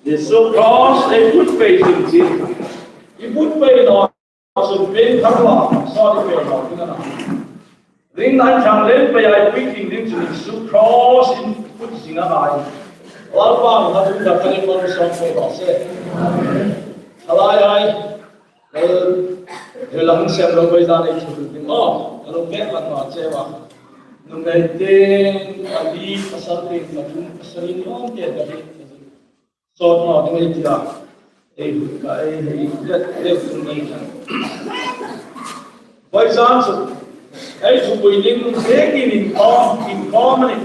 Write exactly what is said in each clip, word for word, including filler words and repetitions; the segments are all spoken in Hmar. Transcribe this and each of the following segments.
Jesu Krist ei put pei zing chu. I put pei naw chun pei thar la, sawt pei naw ding a na. Ringna chang lem pei ei puitling ding chun Jesu Krist ei put zing a na. Lalpa hming a tum ta ka ni pang sawm pei naw se. Thalai ai. He lang sem lo pei dan ei thu ding. Oh, ka lo pek lang ma che wa. Nuhmei te, a li, a sar te, a thum, a sari nuom te ka ti. Sawt naw ding ei ti a. Ei hut ka ei hei let let sung nei kan. Vawisun chu ei thupui ding nun te ki min kom, min kom a nih.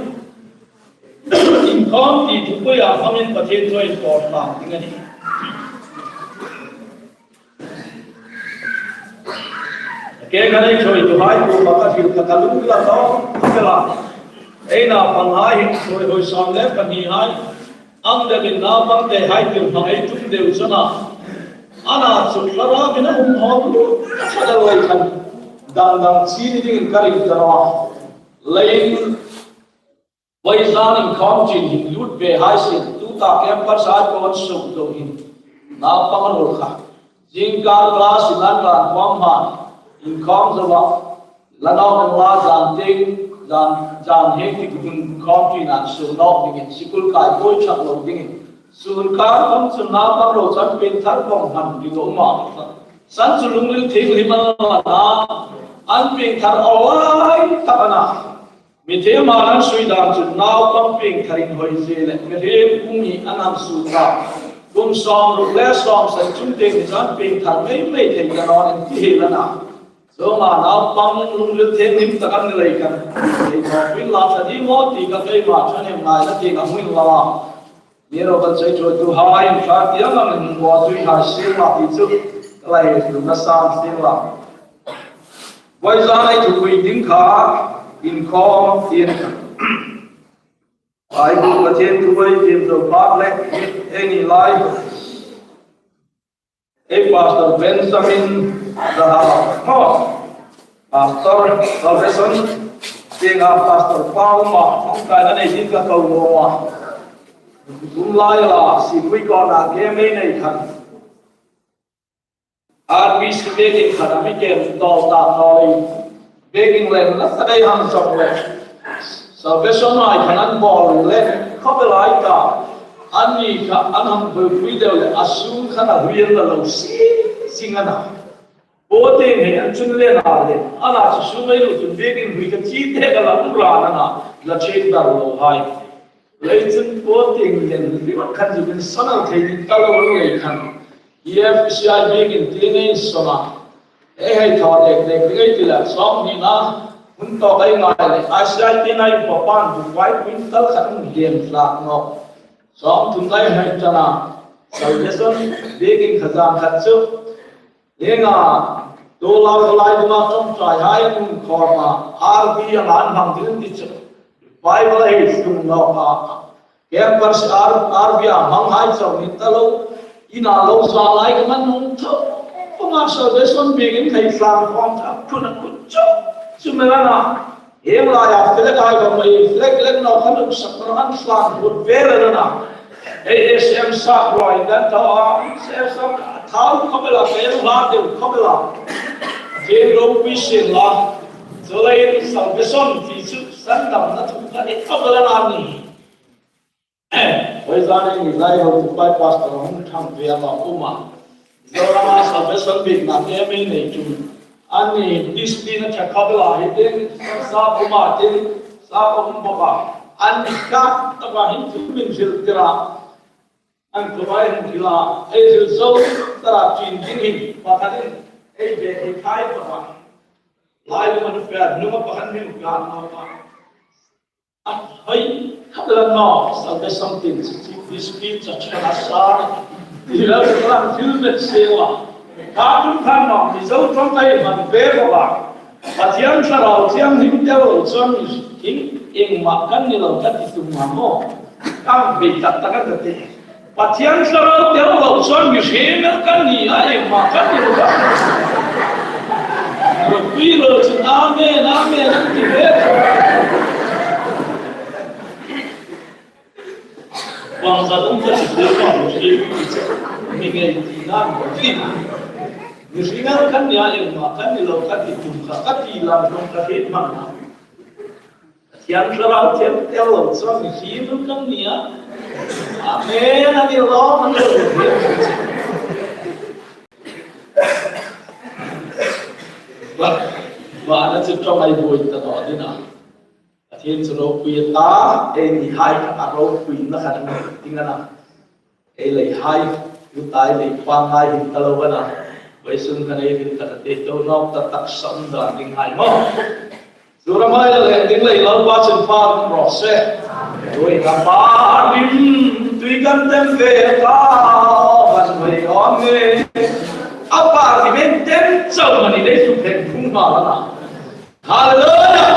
Min kom ti thupui a hmangin Pathien chu ei kawr tlang ding a nih. Ke ka nei choi tu hai tu ma ka thil ka ka lung la tawk ka la. Ei naupang hai hin choi hoi sawm le pahni hai. Ang deuin naupang te hai tir hmang ei tum deu chun a. Ana chu thlarau min a hung hawm lu. Ka lo ei khan. Dang dang chi ni dingin ka ring ta naw. Leiin Vawisun inkhawm chin hin lut ve hai sin, tuta campus hai pawn suk deu hin. Naupang ruol kha. Zingkar class in an ran khawm hman. Inkhawm zo a. Lanawk an la zan tieng, zan, zan heng tik hun khawm ṭin an suo nawk dingin, sikul kai buoi ṭhat lo dingin. Sun kar khawm chun naupang ruol chu an pieng thar khawm hman ding a um a. San chu lungril thienghlim an la na. An pieng thar a lai tak a na. Mithiema an sui dan chu naupang pieng thar inhawi zie le mihriem kum hi an hang sut ta. Kum sawmruk le sawmsari chung tieng hi chu an pieng thar mei mei thei ta naw an ti hi la na. Chuonga naupang lungril thienghlim tak an ni lei khan. Ei thaw pin la ta di maw ti ka keima ṭhahnem ngai la ti ka hmu inla. Ni ro kan chei chu tu hai, ṭha tiang ang in bo tui hai sir la ti chu. Ka lai lu na sam sir la. Voi zan ei thupui ding kha, inkhawm tieng kha. Bible Pathien thu ei tiem zo phak le, ei ni lai. Ei Pastor Benjamin Zahara, mo. Pastor Salvation, tienga Pastor Palma, ang kai na nei din ka ko mo ma. Kum lai la, si kui ko na ke mei nei khan. R B C biek in khan a mi kem tawl ta tawl. Biek in len la ta dai hang sawk le. Salvation ai khan an bawl le khawp el ai ta. An ni kha an hang buoipui deu le a sung khan a hlui an la lo si zing a na. Bo te hei an chun le na le. A na chu sung ei lo chun biek in hlui ka chi te ka la um ra na na. La chen dar lo hai. Lei chun bo tieng len riwt khan zu bin sanal thei ding ta lo lei khan. E F C I biek in tieng ei sona. Ei hei thaw dek dek ding ei ti la sawm ni na. Hun tawk ei ngai le. I C I tieng ei pa pan bu pai quintal khat hung dem tlak nawk. Sawm thum lai hei ta na. Salvation biek in kha zan khat chu. Hienga, tu lau ka lai duma ṭawngṭai hai nun khawma, R B ang an hmang ding ti chu. Bible hei sung nawk a. Campers R, R B ang hmang hai chau ni ta lo. Ina lo za lai ka man nung tho. Kuma Salvation biek in hei tlang khawm ta. Khun a khun chu. Chu mela na. Hieng laia flag ai ka mai, flag lek naw khan uk sak naw an tlan hut ve le na. Ei S M sak ruoi dan thaw a, S M sak thau khawp el a, ka hla deu khawp el a. Ke ropui sien la. Chu leiin Salvation ti chu sandamna thu kha ni khawp el a na ni. Voi zan ni lai ho tu pai pastor hung thang ve a ma uma. Zorama Salvation biekna ke mi nei chu. An ni discipline a ṭha khawp el a hi ding, sa uma ding, sa um bawk a. An ni ka ta ba hin thu min hril tir a. An thu ai hin hril a. Ei hril zo ta ra chin ding hin pakhat in ei be hi khai bawk a. Lai lu man fe nu ma pakhat min ka ma pa. A hoi, khawp el a naw, Salvation tin chi chi, this speech a chen a sa. Ti lo lang thil vet se wa. Ka tum khan naw, Mizo ṭawngṭai man ve bawk a. Pathian Thlarau Thianghlim tel lo chuan mi hring engmah kan ni lo ka ti tum a maw. Kan bei tak tak a ka ti. Pathian Thlarau tel lo chuan mi hre mel kan ni a, engmah kan ni lo. Ropui lo chun amen, amen an ti ve. Bang zat um ka ti ve, bang hre mi ngei ti nan ti. Mi hre mel kan ni a, engmah kan ni lo ka ti tum kha, ka ti lam tum ka hre hman a. Pathian Thlarau Thianghlim tel lo chuan mi hre mel kan ni a. Amen, a ni lo, a ni lo. Vana chu ṭawng ei buoi ta naw ding a. Pathian chu ropui a ta, ei ni hai kha a ropuina kha ding a na. Ei lei hai, tu tai lei pangngai hin ta lo a na. Vawisun khan ei rin ta ka ti, to nawk ta tak sam dan ding hai maw. Chu ram hai la leh ding lei Lalpa chun fak rawh se. Tui ka pa rim, tui kan tem ve ta, van hoi awm nge. A pa rim en tem chau mani nei su phen phung ma la na. Hallelujah!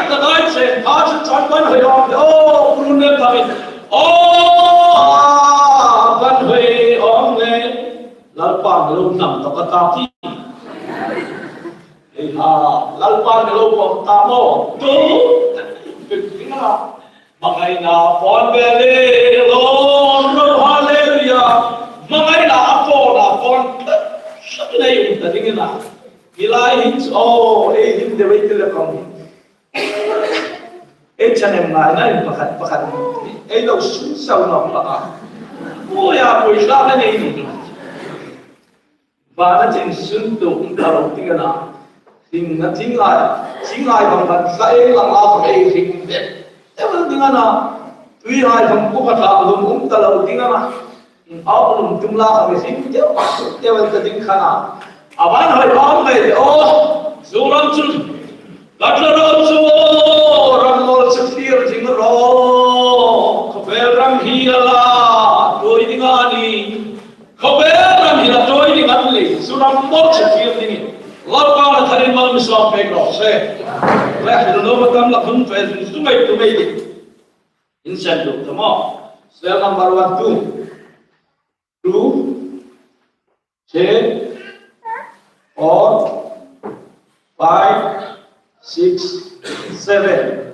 Ka dai chen pha chu chan van hoi awm nge. Oh, purun ne pha min. Oh, van hoi awm nge. Lalpa lo nam to ka ta ti. Ei ha, Lalpa mi lo pawm ta maw? Tu, pek ding a. Hmangaina pawn ve le, lawm ro, hallelujah. Nei um ta ding a na. Hi lai hin chu, aw, ei hlim deu ei ti le khom. Ei chanchin ngaina in pakhat, pakhat. Ei lo sum sau nawk hlak a. Aw, a poi hlak a nei ni. Vana chin sun tu um ta lo ding a na. Hringna thing ngai, thing ngai bang bang sa ei lang a khom ei hring deu. Deu ding a na. Tuihai bang pu ka ta lum um ta lo ding a na. Aw, lum tum la khom ei hring deu, deu ta ding kha na. A van hoi bang mai de aw. Zu ram chun. Ka tla ro chu, ram mawl chu thlir ding ro. Khawvel ram hi a la, ṭawi ding a nih. Khawvel ram hi la ṭawi ding a nih. Chu ram mawl chu thlir ding. Lalpan a tharin mal mi sawm pek raw se. Le, hril naw tam la hun fe zung zung ei tu mai ding. In sen tu ta maw. Serial number one, two. Two, three, four, five, six, seven.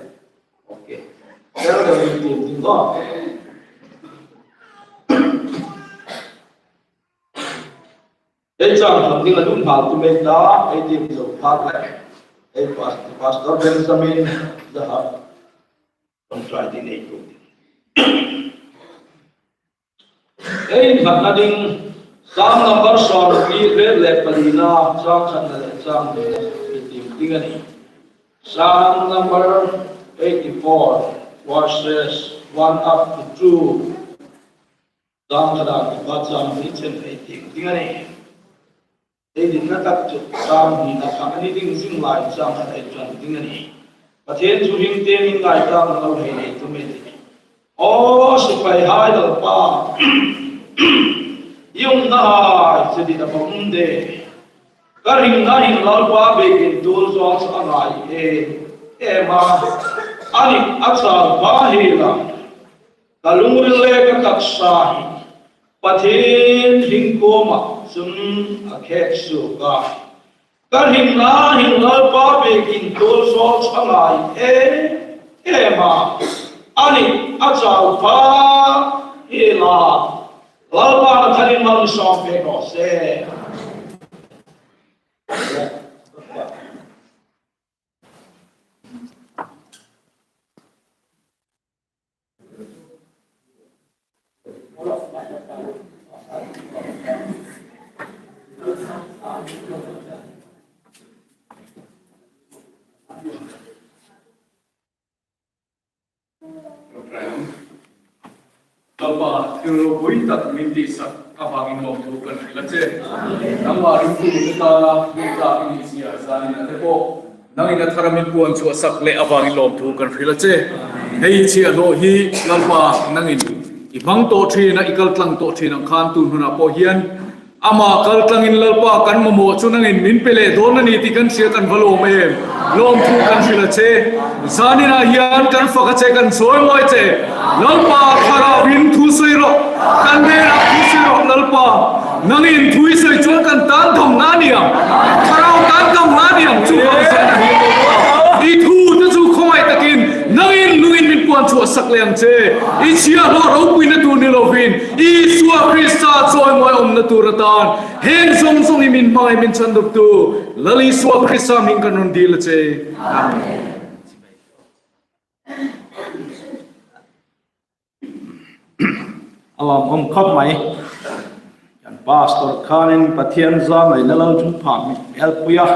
Okay. Seven, seven, seven, seven. Ei chang thang ding a lum hal tu mai ta, ei tim zo phak le. Ei pas-, Pastor Benjamin, the hub. Kan try ding ei tu. Ei, hmangna ding, Sam number sawmli le palina, chang khatna le chang hnina, ei ti ding a nih. Sam number eighty-four, verses one up to two. Chang khatna le chang hni chen ei ti ding a nih. Ei dinna tak chu chang hnina kha a ni ding zing lai chang khat ei ṭan ding a nih. Pathien thu hring tein ngai tlang lo hei nei tu mai ti. Aw, sipaihai Lalpa, i umnahai chu dit a va um de. Ka hringna hin Lalpa biekin tuol zawl chu a ngai em em a. Anih, a chau pha hi la. Ka lungril le ka taksa hi Pathien hring kuoma chun a khek suok a. Ka hringna hin Lalpa biekin tuol zawl chu a ngai em em a. Anih, a chau pha hi la. Lalpan a tharin mal mi sawm pek raw se. Lalpa, thil ropui tak min tihsak avangin lawmthu kan hril a che. Nangma ringtu ni ta, ni ta i ni sia zanin a te pawh nangin a thara min puan chu a sak le avangin lawmthu kan hril a che. Hei chhia hlaw hi Lalpa nangin i hmang tawh ṭhin a, i kal tlang tawh ṭhin ang khan tu hnuna pawh hian ama kal tlangin Lalpa kan mamaw chu nangin min pe leh dawn a ni ti kan hria kan va lawm em. Lawmthu kan hril a che. Zanina hian kan fak a che, kan chawimawi che. Lalpa, Thlarauin thu sawi rawh. Kan hnenah thu sawi rawh, Lalpa. Nangin thu i sawi chuan kan tan dawng a ni ang. Thlarau tan dawng a ni ang chu kan sawi a ni. I thu te chu khawngaih takin nangin nungin min puan chhuah sak leh ang che. I chhia hlaw ropuina tur ni lovin, Isua Krista chawimawi awmna tur atan heng zawng zawng hi min hmangaih min chhandawktu Lal Isua Krista hming kan rawn dil a che. Amen. A lawmawm khawp mai. Kan pastor khanin Pathian zangaina lo ṭum phak mi hmel pui a.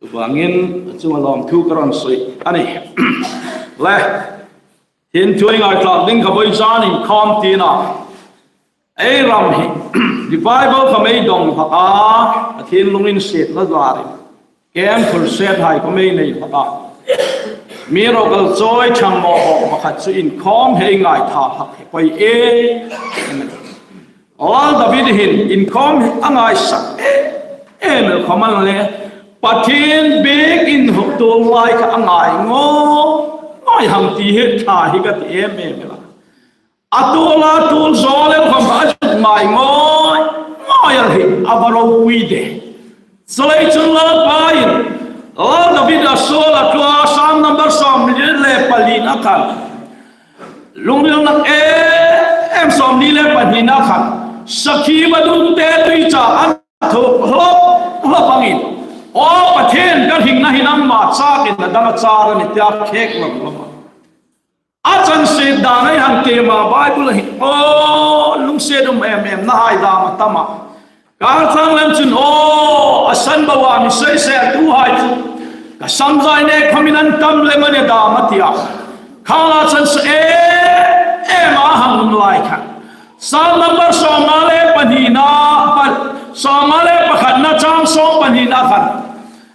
Chuvangin a chunga lawmthu ka rawn sawi a ni. Le, hin thu i ngaithlak ding kha vawi zanin khawm tina. Ei ram hi revival khawm ei dawng hlak a, Pathian lunginsietna zarin camp, crusade hai khawm ei nei hlak a. Mi ro kal chawi chang maw hawk pakhat chu inkhawm hi ei ngaithla hlak hi poi e. Lal David hin inkhawm hi a ngaisak em em el khawm a ni le. Pathian biekin hawk tuol lai kha a ngai ngawi ngawi hang ti hi thla hi ka ti em em el a. A tuola tuol zawl el khawm kha a zuk ngai ngawi ngawi el hi a va ropui de. Chuleiin chun Lalpain Lal David a suol a tlua Sam number sawmli le palina khan, lungrilna em em sawmli le pahnina khan, sakhi vadungte tui cha an thuk hlawp hlawp angin, aw Pathien, ka hringna hi nangma châkin a dang a châr a ni tia khêk lawm lawm a. A chan sie dan ei hang tiem a, Bible-a hin, aw, lungsiet um em em nahai dam a tam a. Kâr tlâng lem chun, aw, a san bo a mi seiseltuhai chu ka samzai nek khawmin an tam lem a ni dam a tia. Khang a chan sie em em a hang um lai khan, Psalm number sawmnga le pahnina, pa-, sawmnga le pakhatna chang sawm pahnina khan,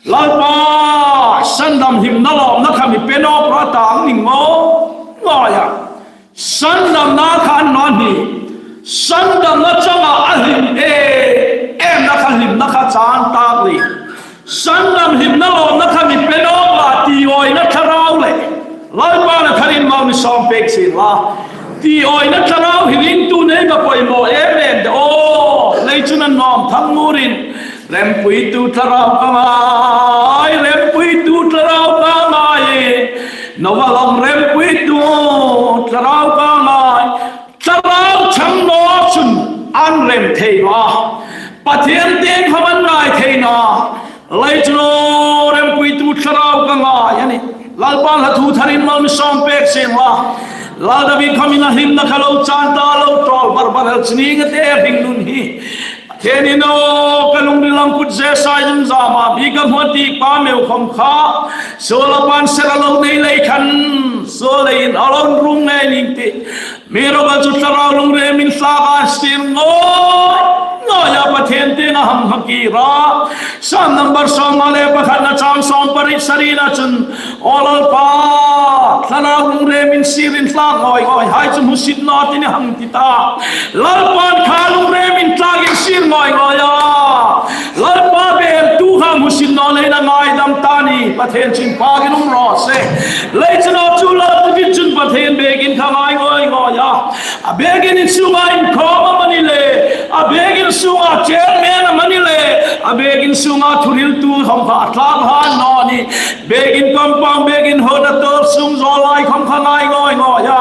Lalpa, sandam hlimna lawmna kha mi pe nawk rawh a ta ang ni ngaw ngaw a. Sandamna kha a ni naw nih. Sandamna changa a hlim em emna kha, hlimna kha chan tak lei. Sandam hlimna lawmna kha mi pe nawk la, ti awina thlarau le Lalpan a tharin mal mi sawm pek sien la. Ti awina thlarau hi ringtu nei ka poimaw em em de aw. Lei chun a nawm thang murin, rempuitu thlarau ka ngai, rempuitu thlarau ka ngai. Nova long rempuitu thlarau ka ngai. Thlarau chang naw chun an rem thei naw a. Pathien tieng khawm an ngai thei naw a. Lei chun rempuitu thlarau ka ngai a nih. Lalpan la thu tharin mal mi sawm pek sien la. Lal David khawmin a hlimna kha lo chan ta, lo tawl bar bar el chun, nge te hringnun hi Pathienin aw ka lungril ang kut ze sai zum zama bi ka hmu a ti pa meu khawm kha, suol a pan ser a lo nei lei khan, suol leiin a lo rung ngei ning ti. Mi ro ka chu thlarau lungremin thlak a sir ngawi ngawi a, Pathien tienga hang hak kir a. Psalm number sawmnga le pakhatna chang sawm pariet sarina chun, aw Lalpa, thlarau lungremin sirin thlak ngawi ngawi hai chu hmusit naw ti ni hang ti ta. Lalpan kha lungremin thlakin sir ngawi ngawi a. Lalpa bêktu kha hmusit naw leiin a ngaidam ta ni, Pathien chu inpakin um raw se. Lei chun aw chu Lal David chun Pathien biekin kha ngai ngawi ngawi a. A biekin in sunga inkhawm amani le, a biekin sunga chairman amani le, a biekin sunga thuhriltu khawm kha a tlak hlan naw ni. Biekin compound, biekin hot a tawr sung zawl lai khawm kha ngai ngawi ngawi a.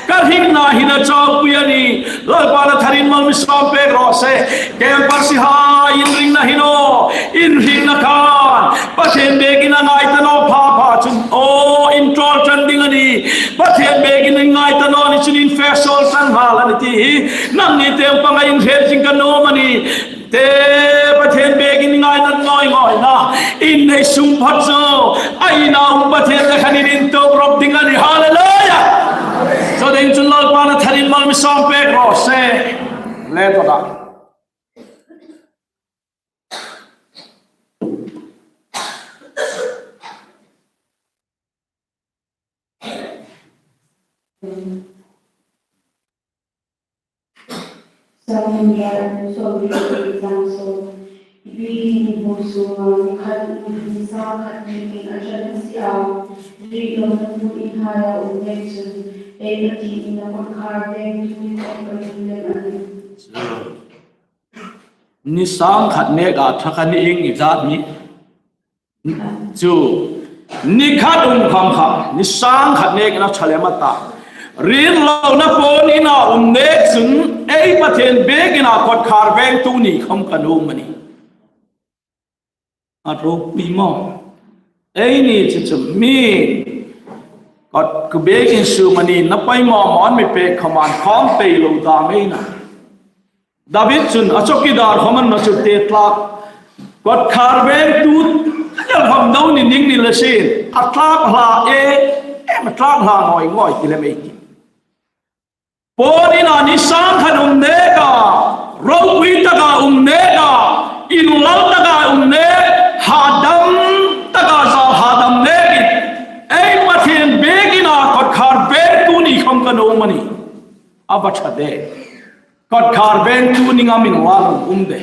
Ka hringna hi na chawkpui a nih. Lalpan a tharin mal mi sawm pek raw se. Campers hai, in ringna hi naw, in hringna khan Pathien biekin a ngai ta naw pha pha chun, aw, in tawl ṭan ding a nih. Pathien biekin in ngai ta naw ni chun in fe sawl ṭan nghal a nih ti hi nangni tieng panga inhriet zing ka nuom a nih. Te, Pathien biekin ngainat ngawi ngawi na, in nei sung phawt chu a ina um Pathien le khan in intuok rawp ding a nih. Hallelujah! Chuleiin chun Lalpan a tharin mal mi sawm pek raw se. Le tawk a. Psalm number sawmli le pariet chang sawm. I biekin in hmur sunga ni khat um, ni sâng khat nêkin a ṭan a si a. Ritlona tuin hai a um nêk chun, ei Pathien ina kawtkhar vêngtu ni khawm ka nuom lem a nih. Ni sâng khat nêka ṭha kha ni ieng zat ni? Chu, ni khat um khawm kha, ni sâng khat nêkin a ṭha lem a ta. Ritlona puon ina um nêk chun, ei Pathien biekina kawtkhar vêngtu ni khawm ka nuom a nih. A ropui maw? Eini chu chu mi, kawt, ka biekin sung a ni na poimaw maw an mi pêk khawma an khawm pei lo dam ei na. David chun a chawkidar khawm a ni naw chu te tlak, kawtkhar vêngtu el khawm no ni ning ni le sin, a tlak hla e, em a tlak hla ngawi ngawi ti lem ei ti. Puon ina ni sâng khat um nêka, ropui taka um nêka, inlal taka um nêk, hadam taka zal hadam nêkin, ei Pathien biekina kawtkhar vêngtu ni khawm ka nuom a nih. A va ṭha de. Kawtkhar vêngtu ni ngam inlal um de.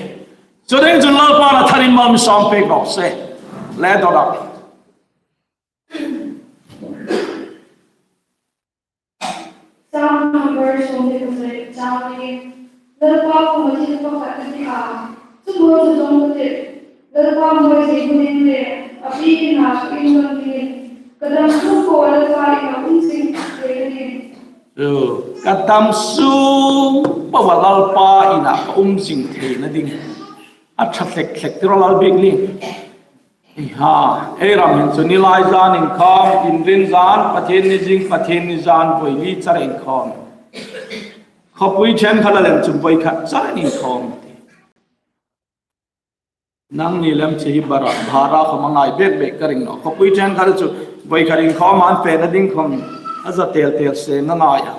Chu ding chun Lalpan a tharin mal mi sawm pek raw se. Le dawt a. Psalm number sawmli le pasari, chang li. Lalpa kuoma thil pakhat ka ti a, chu maw chu zawng ka tih. Lalpa mawi zing hmun le a biekina ka inlang dingin ka dam sung poa Lalpa ina um zing theina dingin. Chu, ka dam sung poa Lalpa ina ka um zing theina dingin. A ṭha hlek hlek ti ro Lal Biek ni. Ha, ei ram hin chu ni lai zan inkhawm, Inrinni zan, Pathienni zing, Pathienni zan, voi li char inkhawm. Khawpui ṭhenkhat a lem chu voi khat char inkhawm. Nangni lem chu hi bara, bara khawm a ngai bek bek ka ring nawh. Khawpui ṭhenkhat chu voi khat inkhawm an fena ding khawm a za tel tel se a ngai a.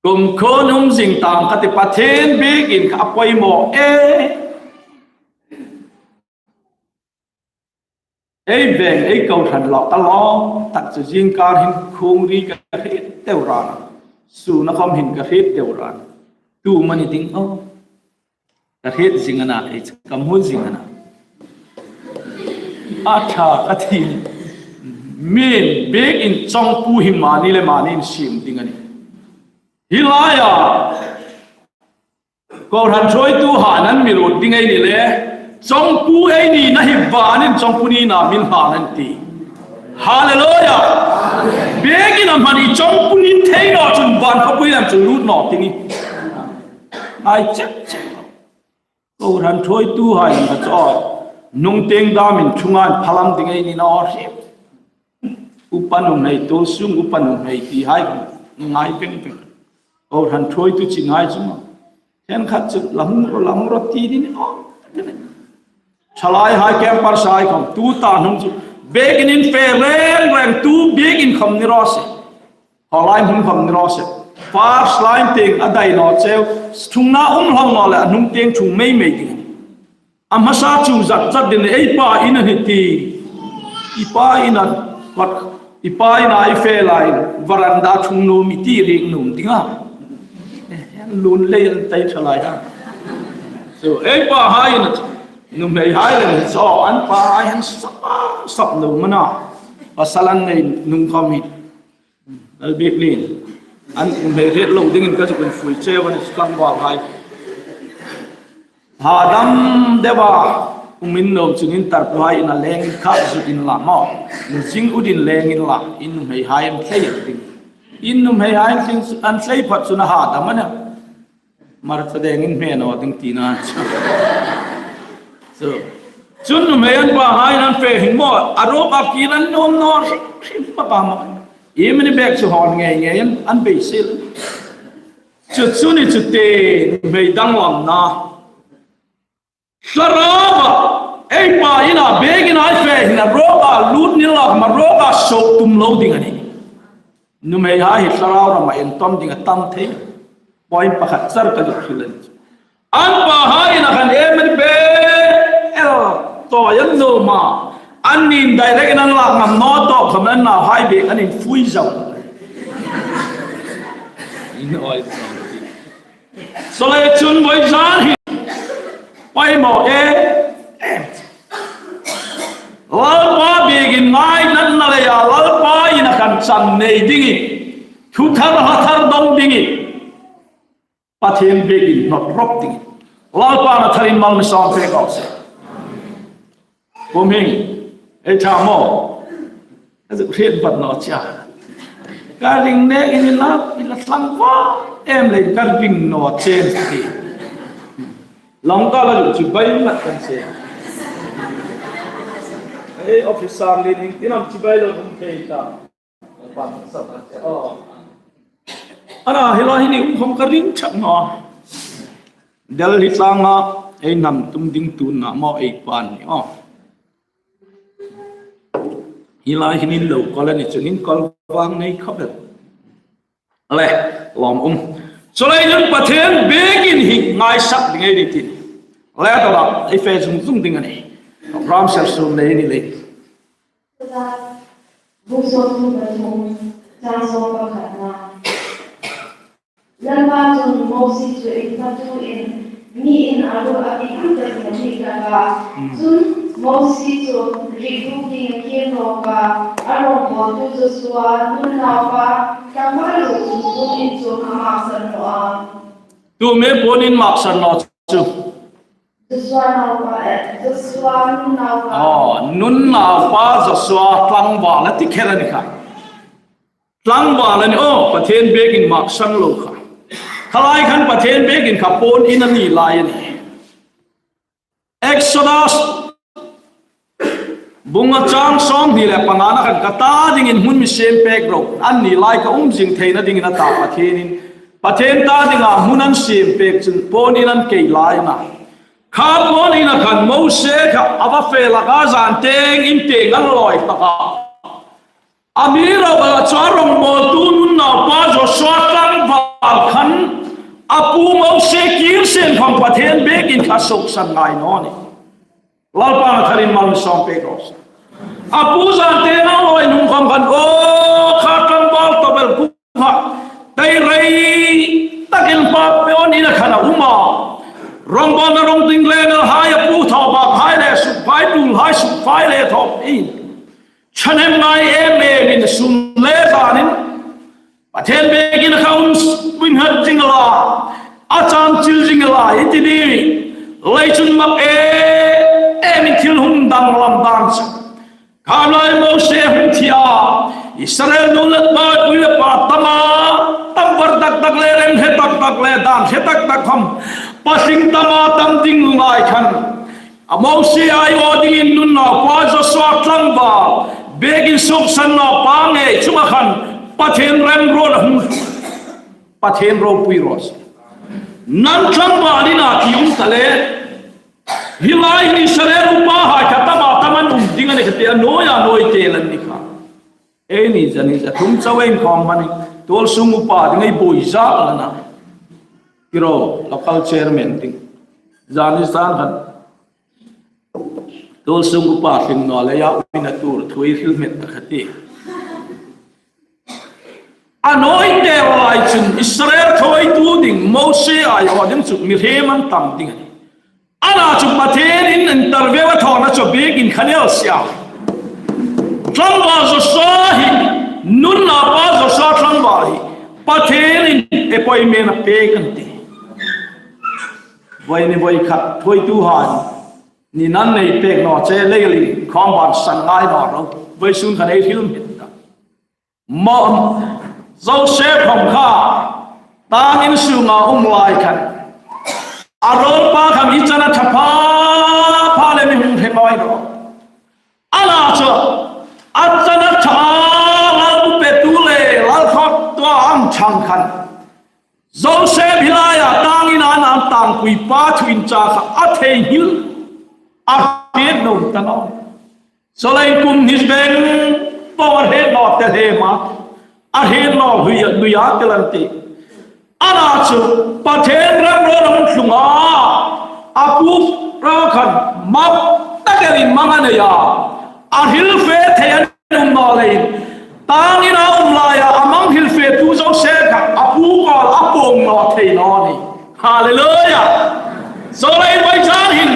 Kumkhuoin um zing tang ka ti, Pathien biekin ka poimaw e. Ei veng, ei kohran lo, ka lo, tak chu zingkar hin khungri ka hriet deu ran. Suna khawm hin ka hriet deu ran. Tu mani ding aw. Ka hriet zing a na, ei chu ka hmu zing a na. A ṭha ka ti. Min biekin chawngpu hi mani le mani insiem ding a nih. Hi laia kohran ṭhuoituhai an mi ruot ding ei ni le, chawngpu ei nina hi vanin chawngpu nina min hlan an tih. Hallelujah! Biekin a hman hi chawngpu ni thei naw chun van khawpui lam chu lut naw ti ni. Ai chek chek. Kohran ṭhuoituhai an ka chaw. Nung tieng damin ṭhunga phalam ding ei ni naw hrim. Upa nuhmei, tu sung upa nuhmei ti hai ngai peng peng. Kohran ṭhuoitu chi ngai chu ma. Ṭhenkhat chu la hung ro, la hung ro ti ding aw. Thalai hai campers hai khawm tu ta hnung chu biekin infe reng reng, tu biekin khawm ni raw se. Hawlai hmun khawm ni raw se. First line tieng a dai naw cheu. Ṭhungna um hlak naw le a hnung tieng ṭhung mei mei ding. A hmasa chu zat zat ding ei pa in a ni ti. I pa in a, i pa in a i fe lai, veranda ṭhung nuom i ti ring nuom ding a. Lun lei an tai ṭha lai ha. So, ei pahai in a, nuhmeihai le ni so, an pahai han sap, sap nuom a na. Pasal an nei nuom khawm hi. Lal Biek ni, an nuhmei hriet lo dingin ka zuk infui cheu a nih, tlangvalhai. Hadam deu a um in nuom chun in tarpuhai in a leng in kha zuk in la maw. In zing ut in leng in la, in nuhmeihai an thlei ding. In nuhmeihai an thlei, an thlei phawt chun a hadam a nih. Hmarcha dengin hme naw ding tina chu. So, chun nuhmei an pahai an fe hin maw, a ruok a kir an nuom naw hrim hrim pa pa maw. I mani bek chu hawn ngei ngei an, an beisei. Chu chu ni chu te nuhmei danglamna. Thlarauva, ei pa ina biekin a fe hin a ruok a lut ni la, hma ruok a suok tum lo ding a nih. Nuhmeihai hi thlarau rama en tawm ding a tam thei. Point pakhat char ka zuk hril a nih. An pahai in a khan em an be el tawi an nuom a. An nin direct in an lak ngam naw tawk khawm an nauhai bek an infui zo. In oi zo. Chuleiin chun voi zan hi poimaw e. Lalpa biekin ngainatna leia Lalpa in a khan chan nei dingin, thu thar ha thar dong dingin, Pathien biekin hnawt rawp dingin, Lalpa'n a tharin mal mi sawm pek raw se. Kum hin, ei ṭha maw. Ka zuk hriet vat naw che a. Ka ring nek in la, in la tlangval em leiin ka ring naw che ti. Long ka la zuk chibai mat kan se. Ei officer lien in tin am chibai lo um thei ta. Ana, hi lai hi ni um khom ka ring chak naw. Delhi tlanga ei hnam tum ding tu na maw ei pan ni aw. Hi lai hin in lo kol a ni chun in kol vang nei khop el. Le, lawm um. Chuleiin Pathien biekin hi ngaisak ding ei ni ti. Le ta la, ei fe zung zung ding a nih. Program ser sum nei ni le. Bung sawmthum pathum, chang sawm pakhatna. Lalpa chun Mosie chu inhmatuin, mi in a ruok a pi tuk takin a mi hlak a. Hmm. Chun Mosie chu rik buk tieng a kir nawk a, a rawng bawltu Josua, Nun naupa, tlangval ruok chu puon in chuong a maksan naw a. Tu am puon in maksan naw chu? Josua naupa, eh, Josua Nun naupa. Aw, Nun naupa Josua tlangval a ti kher a ni kha. Tlangval a ni, aw, Pathien biekin maksan lo kha. Kha lai khan Pathien biekin kha pawn in a ni lai a nih. Exodus bung nga chang sawmhni le pangana khan ka ta dingin hmun mi siem pek ro, an ni lai ka um zing theina dingin a ta Pathienin. Pathien ta dinga hmun an siem pek chun pawn in an kei lai a na. Kha pawn ina khan Mosie kha a va fe laka zan tieng in tieng an lawi taka. Amiruokchu a rongbawltu Nun naupa Joshua tlangval khan a pu Mosie kir sien khawm Pathien biekin kha suoksan ngai naw ni. Lalpan a tharin mal mi sawm pek raw se. A pu zan tieng a lawi hnung khawm khan, aw, kha tlangval tawp el kum kha, tei rei takin pa pawn ina khan a um a. Rongbawlna rong ding le nal hai a pu thaw bak hai le suk fai tul hai suk fai le thaw in. Chhan em ngai em em in sun le zanin Pathien biekin kha um, um hat zing la, a chang chil zing la, i ti ni. Lei chun mak em em in thil hung dang lam dang chu. Kha lai Mosie hung thi a, Israel nu le pa, pu le pa tam a, tam var tak tak le, rem hre tak tak le, dan hre tak tak khawm, pasing tam a tam ding lai khan. A Mosie aw dingin Nun naupa Joshua tlangval biekin suoksan naupa ngei chunga khan Pathien remruot a hung, Pathien ropui raw se. Nan tlangval ina ti um ta le. Hi lai hin Israel upa hai kha tam a tam an um ding a ni kha ti a, nawi a nawi te lan ni kha. Ei ni zani za thum chau ei khawm mani. Tuolsung upa ding ei buoi zak la na. Kiro, local chairman ding. Zani zan khan. Tuolsung upa hlim naw leia uina tur thu ei hril hmet ta kha ti. A nawi te lai chun Israel thawitu ding Mosie aw ding chu mihriem an tam ding a ni. Ana chu Pathienin interview a thawna chu biekin khan el sia. Tlangval Joshua hi, Nun naupa Joshua tlangval hi, Pathienin appointment a pek an ti. Voi ni voi khat, thawitu hai. Ni nan nei pek naw che lei li, khawm ban san ngai naw ro. Voi sun khan ei hril hmet ta. Mo, Joseph khawm kha, tang in sunga um lai khan. A ropui khan i chana ṭha pha, pha le mi hung hre ngai ro. Ana chu, a chana ṭha, lal bu petu le, lal khawt tua ang chang khan. Joseph hi laia tang ina an tangpui pa thu in cha kha a thei nghil. A hriet naw ta naw. Chulei kum hni beng po a hriet naw te hle ma. A hriet naw hui a, hui a te lan ti. Ana chu Pathien remruot a hung tlung a. A pu ra khan mak takin mang a nei a. A hril fe thei a um naw leiin. Tang ina um laia a mang hril fetu Joseph kha a pu kuoma a pawm naw thei naw ni. Hallelujah. Chulei voi zan hin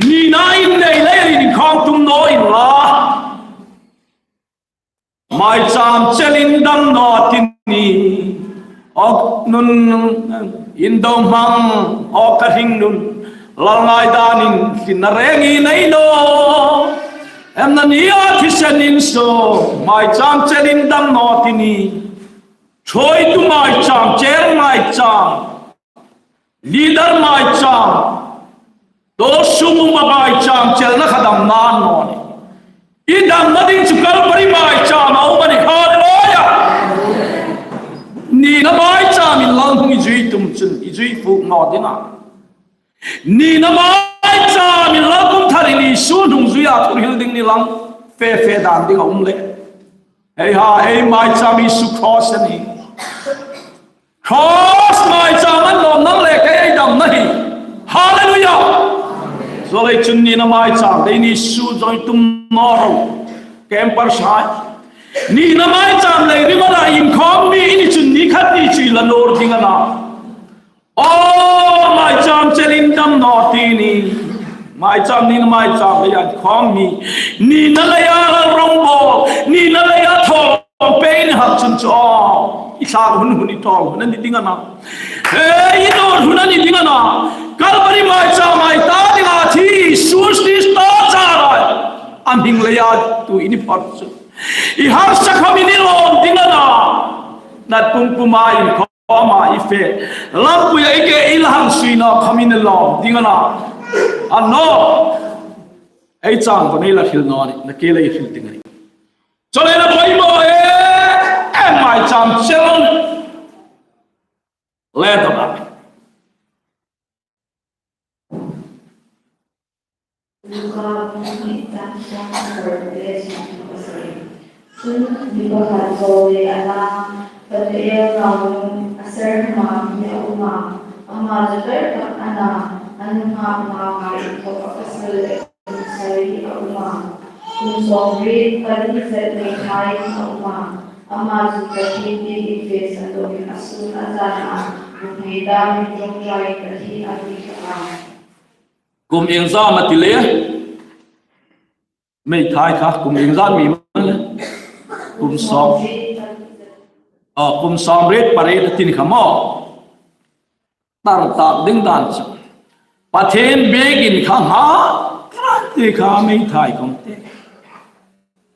nina in nei leiin khawm tum naw inla. Maicham chelin dam naw ti ni. Aw Nun, indo hmang, aw ka hringnun, lal ngaidanin, thinna reng i nei naw. Em na ni a thisen insuo, maicham chelin dam naw ti ni. Thawitu maicham, chair maicham, leader maicham, Tuolsung upa maicham chelna kha damna a ni naw ni. I damna ding chu Calvary maicham a um a ni. Hallelujah. Nina maichamin Lal hung i zui tum chun i zui fuk naw ding a. Nina maichamin Lal kum tharin Isu hnungzuia thu hril ding ni lang fe fe dan ding a um le. Hei ha, ei maicham Isu cross a ni. Cross maicham a ni naw, nang le kei ei damna hi. Hallelujah. Chulei chun nina maicham dei ni su zoi tum naw ro. Campers hai. Nina maicham lei ri mara inkhawm mi i ni chun ni khat ni chu i la nawr ding a na. Aw, maicham chelin dam naw ti ni. Maicham nina maicham leia inkhawm mi. Nina leia rongbawlna. Nina leia thaw. Pawn pei ni hak chun chu, aw, i thlak hun hun i thaw hun a ni ding a na. He, i nawr hun a ni ding a na. Calvary maicham a i ta dinga thi Isu Krista chara. A hming leia tu i ni phawt chu. I harsa khawm i ni lawm ding a na. Nat pum puma inkhawm ama i fe. Lalpuia i ke i la hang suina khawm i ni lawm ding a na. A naw. Ei chang ko nei la hril naw ni, na ke lei hril ding a nih. Chuleiin a poimaw e, e maicham chel. Le to ba. Luka bung hni chang sawm le sawm pasari. Chun mi pakhat zawng le a la, Bethuel nauhai a ser hma mi a um a, ama chu ber tak a na, a nunghak hma hai khawp a pasal le kum sari a um a, kum sawmriet pali zet meithai a um a, ama chu Pathien biekin fe san loin a sun a zan a, bu hmei dam in ṭawngṭai Pathien a ti hlak a. Kum iengzam a ti le? Meithai kha kum iengzam mi am a le? Kum sawm. Aw, kum sawmriet pariet a ti ni kha maw. Tar tak ding dan chu. Pathien biekin kha ha, ti kha meithai khawm te.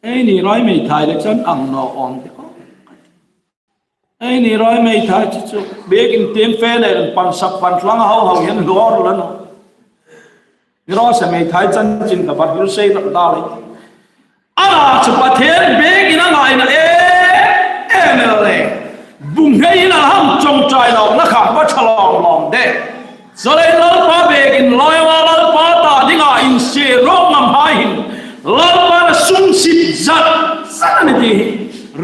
Eini rawi meithai le chun ang naw awm te. Eini rawi meithai chu chu. Biekin tiem fe le pan sak pan tlang hau hau hian hlawr la naw. Ni raw se meithai chanchin ka bat hril sei rak dal e. Ana chu Pathien biekin a ngaina e, e mel le. Bu hmeiin a hang ṭawngṭai lo na kha va ṭha lawm lawm de. Chuleiin Lalpa biekin laia Lalpa ta dinga insie ro ngam hai hin Lalpan a sum sip zat zat a ni ti hi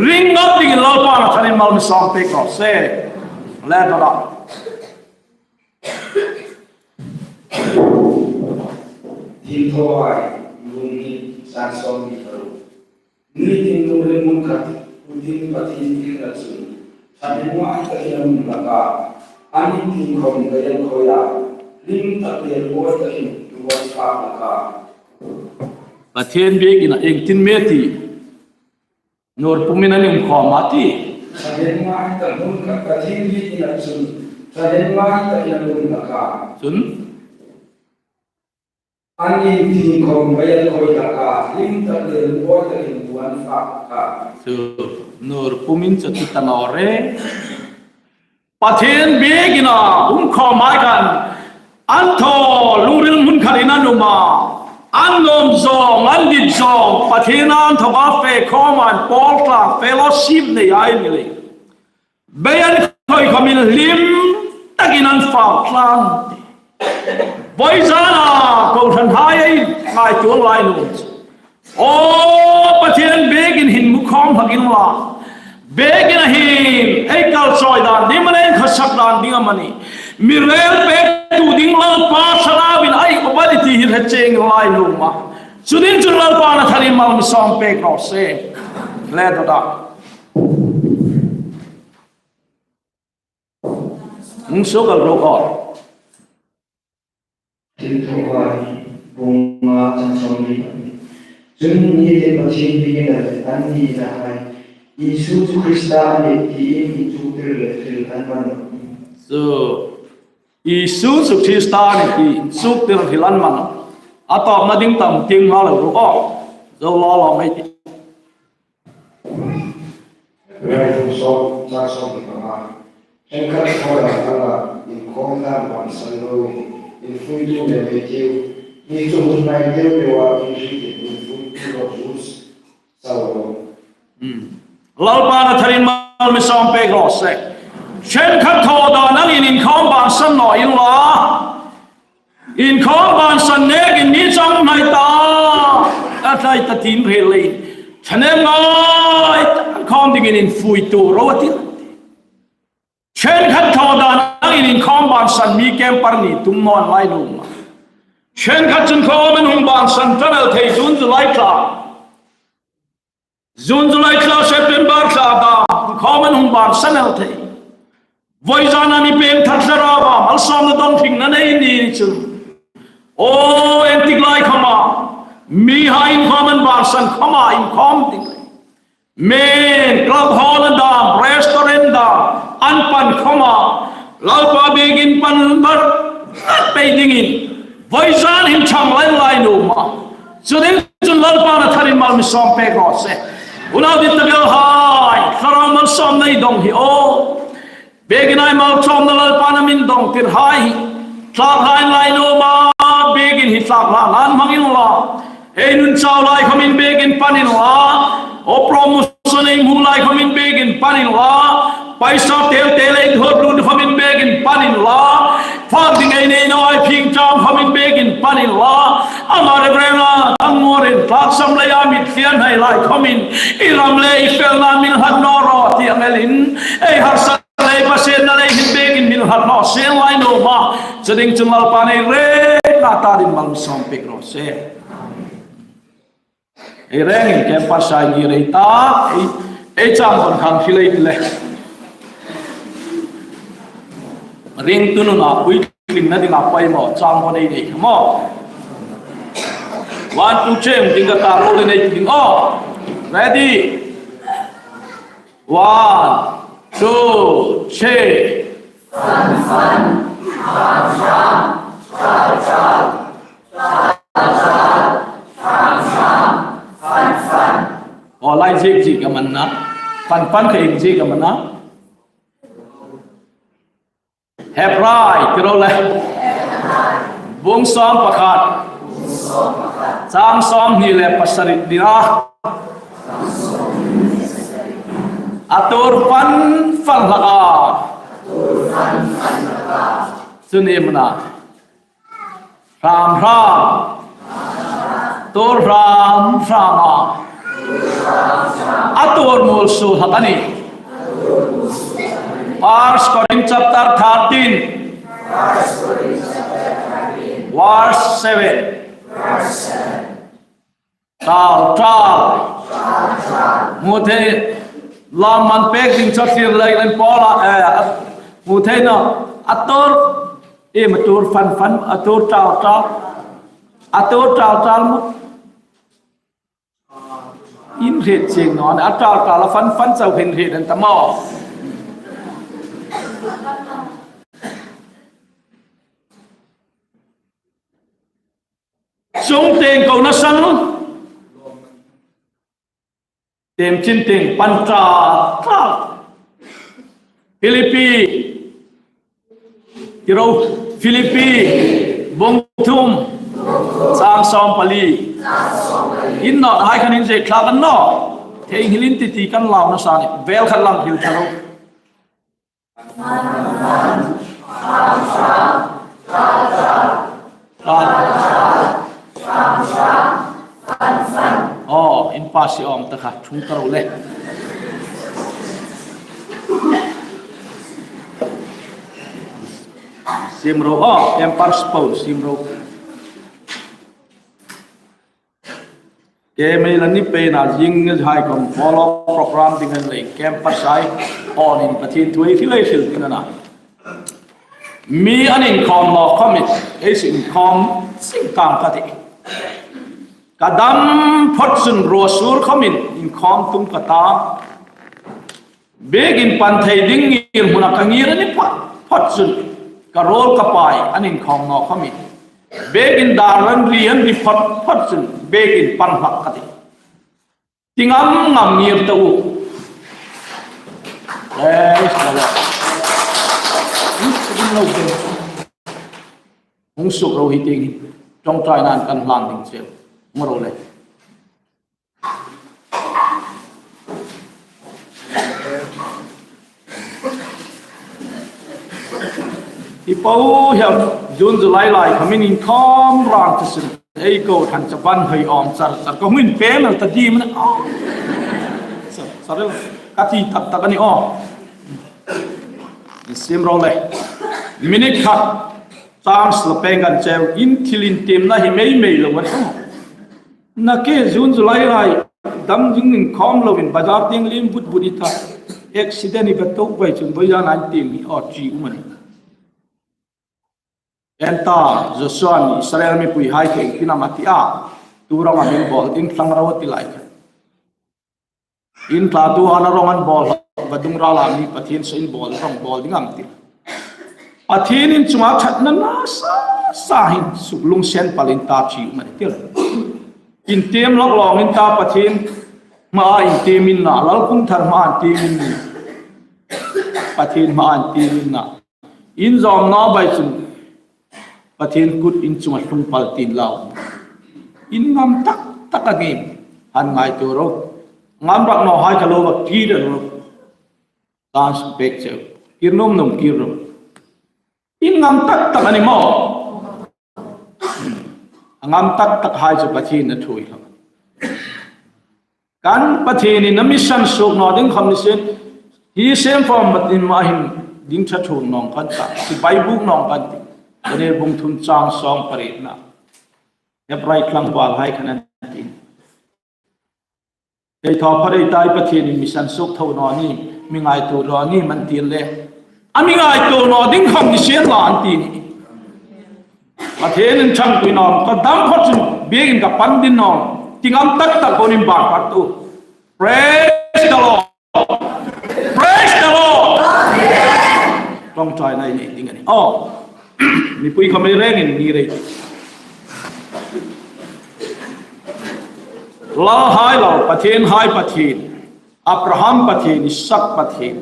ring ngam dingin Lalpan a tharin mal mi sawm pek raw se. Le ka la. Thilthawhai bung hni chang sawmhni paruk. Nitin lungril hmun khat kutin Pathien biekna chun thahnem ngai takin a nun hlak a, an inthing khawm gaian khawia, hlim tak le buoi takin thu an fak hlak a. Pathien biekin a iengtin am a ti? Nur pumin an inkhawm a ti. Thahnem ngai tak hmun khat Pathien biekna chun thahnem ngai takin a nun hlak a. Chun? An inthing khawm gaian khawia, hlim tak le buoi takin thu an fak hlak a. Chu, nur pumin chu ti ta naw re. Pathien biekin a um khawm hai khan an thaw lungril hmun khatin an um a. An lawm zawng, an dit zawng, Pathien inthoka fe khawm an pawl tlang fellowship nei hai ni le. Bei an khoi khawmin hlim takin an fak tlang. Vawi zana kohranhai ei ngaituo lai nuom chu. Aw, Pathien biekin hin mu khawm hlak inla. Biekin a hin ei kal chawi dan ding amanih, khawsak dan ding amanih. Mi rel pektu ding Lalpa Thlarauin ei awm a ni ti hi hre chieng lai nuom a. Chu ding chun Lalpan a tharin mal mi sawm pek raw se. Le to da. Hung suok ro aw. Thilthawhai bung nga chang sawmli. Chun nitin Pathien biekna le an nina hai Isu chu Krista a nih tiin inchuktir le hril an man. Chu Isu chu Krista a nih tiin inchuktir hril an man. A tawpna ding tam tieng hma lo ro aw. Zo law law mai ti. Rai hung sawm, chang sawm le panga. Ṭhenkhat thaw dan anga inkhawm dan bansan loin infuitu le mei tiu, mi chu hun hnai deu deua inhriet infuitu lo, ru sal lo. Hmm. Lalpan a tharin mal mi sawm pek raw se. Ṭhenkhat thaw dan angin inkhawm bansan naw inla. Inkhawm bansan nekin mi chang hnai ta, a hnai ta tiin hre lei. Ṭhahnem ngai ta khawm dingin infuitu ro a ti. Ṭhenkhat thaw dan angin inkhawm bansan mi kemper ni tum naw ni lai nuom a. Ṭhenkhat chun khawm an hung bansan ta el thei June July thla. June July thla September thla dam khawm an hung bansan el thei. Vawi zana mi peng that thlarau a malsawmna dawng hringna nei ni chun. Aw, entik lai khawma. Mihai inkhawm an bansan khawma inkhawm ding. Men, club hall an dam, restaurant dam, an pan khawma. Lalpa biekin pan bar, pei dingin. Vawi zan hin chang lai lai nuom a. Chu ding chun Lalpan a tharin mal mi sawm pek raw se. Unau dit tak el hai, thlarau malsawmna i dawng hi aw. Biekin ei malsawmna Lalpan a mi dawngtir hai. Tlakhai lai naw ma, biekin hi tlakhai nan hmang inla. Ei nun chau lai khomin biekin pan inla. O promotion ei hmu lai khomin biekin pan inla. Paisa tel tel ei thawt lut khomin biekin pan inla. Fak ding ei nei naw ei phing chang khomin biekin pan inla. Ama Reverend a thang morin tlaksam leia mit fian hai lai khomin. I ram le i felna min hat naw ro ti ang elin. Ei harsa lei Pasienna lei hin biekin min hat naw sien lai naw ma. Chu ding chun Lalpan ei rengin a ta dingin malsawm pek raw se. Ei rengin campus-a ngir ei ta, ei, ei chang kon khang hi lei le. Ringtu nuna puitlingna dinga poimaw chang kon ei nei maw. One, two, three, ding ka ta ro le nei ding aw. Ready? One, two, three. Aw, lai ziek ziek am a na. Fan fan kha ziek ziek am a na. Hebrai, ti ro le. Bung sawm pakhat. Chang sawmhni le pasari ni a. A tuor fan fan hlak a. Chu ni am a na. Hram hram. Tuor hram hram a. A tuor mual suol hlak a nih. First Corinth chapter thirteen. Verse seven. Tal, tal. Hmu thei, lam man pek ding chu thlir lai len Paula, eh, hmu thei naw, a tuor, iem a tuor fan fan, a tuor tal tal. A tuor tal tal maw. Inhriet chieng naw, a tal tal a fan fan chau inhriet an ta maw. Chung tieng ko na sang. Tem chin tieng pan ta ta. Philippi. Ti ro, Philippi. Bung thum. Chang sawm pali. In nawhai khan inziek thlak a ni naw. Theinghil in ti ti kan launa sa ni. Vel khat lang hril tha ro. Aw, in pa si awm ta kha, thung ta ro le. Siem ro, aw, campers po, siem ro. Keima la ni peina zing hai khom follow program ding an lei campers hai awnin Pathien thu ei hril ei hril ding a na. Mi an inkhawm naw khomin, ei sin inkhawm sing tang ka tih. Ka dam phot chun ruo sur khomin inkhawm tum ka ta. Biekin pan thei ding ngir hmuna ka ngir a ni phot phot chun ka ruol ka pai an inkhawm naw khomin. Biekin dar an ri an ri phot phot chun biekin pan hlak ka tih. Ti ngam ngam ngir ta u. Praise the Lord. Hung suk ro hi tieng hi. Ṭawngṭaina'n kan hlan ding cheu. Hung ro le. I po hiam, June, July lai khomin inkhawm rang ta sin. Ei ko than cha ban hoi awm char char. Ko min pe mel ta di man. Aw. Sa, sa rel. Ka ti tak tak a ni aw. Siem ro le. Minute khat. Chance la peng kan cheu. In thil intiemna hi mei mei lo a ni. Nakie June, July lai dam ding inkhawm loin bazar tieng liem but but i ta. Accident i va tuok vai chun voi zan an tieng hi aw chi um a ni. En ta, Joshua-in Israel mipui hai kheng pinam a ti a. Tu rawng a min bawl ding thlang ro ti lai kha. In tla tu ana rawng an bawl, vadung rala mi Pathien saw in bawl, rawng bawl ding am ti. Pathien in chunga ṭhatna nasa sa hin suk lungsen palin ta chi um a ni ti. Intiem lawk lawng in ta Pathien hmaa intiem in na, Lalkung Thar hmaa intiem in ni. Pathien hmaa inti ring a. In zawm naw bai chun Pathien kut in chunga tlung pal tiin lau. In ngam tak tak angin han ngaituo ro. Ngam rak naw hai kha lo va kir ro. Tan suk pek cheu. Kir nuom nuom kir ro. In ngam tak tak a ni maw. A ngam tak tak hai chu Pathienin a ṭhuoi hlak. Kan Pathienin a mi sansuok naw ding khom ni sien. Hi sem fawm mat in ma hin ding ṭha ṭhuoi naw kan ta. Sipai buk naw kan ti. Daniel bung thum chang sawm pariet na. Hebrai tlangval hai khan an ti. Hei thaw pha rei tai Pathienin mi sansuok tho naw ni, mi ngaituo naw ni man ti le. A mi ngaituo naw ding khom ni sien la an ti ni. Pathienin ṭhangpui naw, ka dam phawt chun biekin ka pan ding naw. Ti ngam tak tak ko nim bar pat tu. Praise the Lord. Praise the Lord. Ṭawngṭaina nei ding a nih. Oh. Mipui khom rengin ni rei. Lalhai Lal, Pathienhai Pathien, Abraham Pathien, Isak Pathien,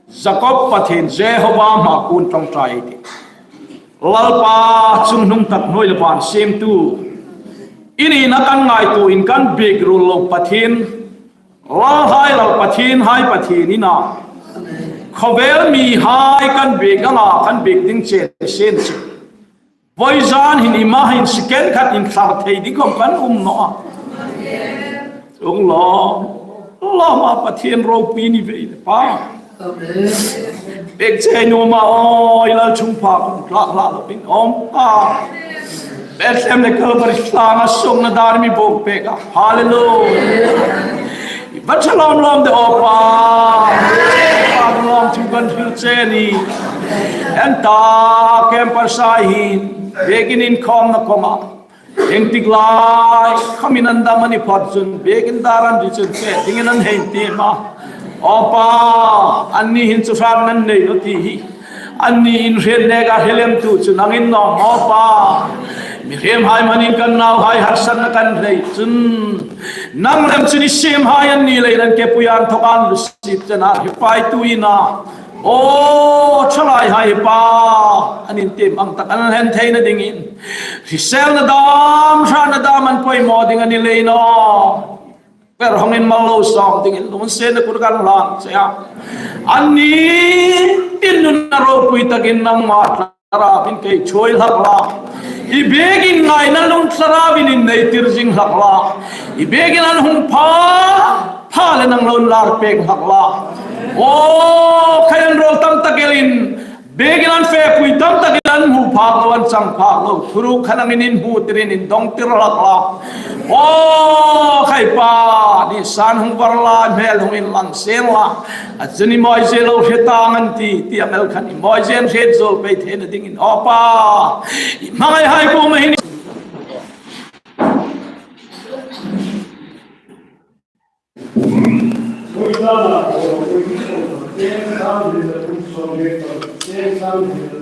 Jakob Pathien, Jehova hmaa kuon ṭawngṭai ei tih. Lalpa chungnung tak hnuoi le van siemtu, i nina kan ngaituoin kan biek ruol lo Pathien, Lalhai Lal, Pathienhai Pathien i na. Khawvel mihai kan biek anga kan biek ding chen sien si. Vawizan hin i ma hin second khat inthlar thei ding khom kan um naw a. Chuong lawm, lawm a Pathien ropui ni ve le Pa. Bek che nuom a, aw, i Lal chungpha kan tlak hla lo in awm a. Bethlehem le Calvary tlanga sungna dar mi bawk pek a. Hallelujah. I va ṭha lawm lawm de aw Pa. Pa lawm thu kan hril che ni. En ta campers hai hin biekin inkhawmna kawnga. Engtik lai khomin an dam a ni phawt chun biekin dar an ri chun fe dingin an hei tiem a. Aw Pa, anni hin chu hrat nan nei lo ti hi. Anni inhriet neka hrelemtu chu nangin nawm aw Pa. Mihriemhai hmanin kan nauhai harsatna kan nei chun nang lem chun i siemhai anni leiin an kepui a, an thawk a, an lu sip chena hi paitu i na. Aw, ṭhalaihai Pa, an intiem ang tak an hlen theina dingin hriselna dam, hratna dam an poimaw ding a ni leiin aw. Per hawngin mal lo sawm dingin lunginsietna kur kan hlan che a. Anni in nunna ropui takin nangma thlarauin kei ṭhuoi hlak la. I biekin ngaina lung thlarauin inneitir zing hlak la. I biekin an hung pha pha le nang lo inlar pek hlak la. Aw, khai an rawl tam tak elin biekin an fepui tam takin an hmu phak lo, an chang phak lo. Thuruk kha nangin inhmutirin indongtir hlak la. Aw, khai Pa, ni san hung var la, hmel hung inlang seng la. A chun i mawi zie lo hre tang an ti, ti a mel khan i mawi zie an hriet zuol pei theina dingin. Aw Pa, i hmangaihai kuoma hin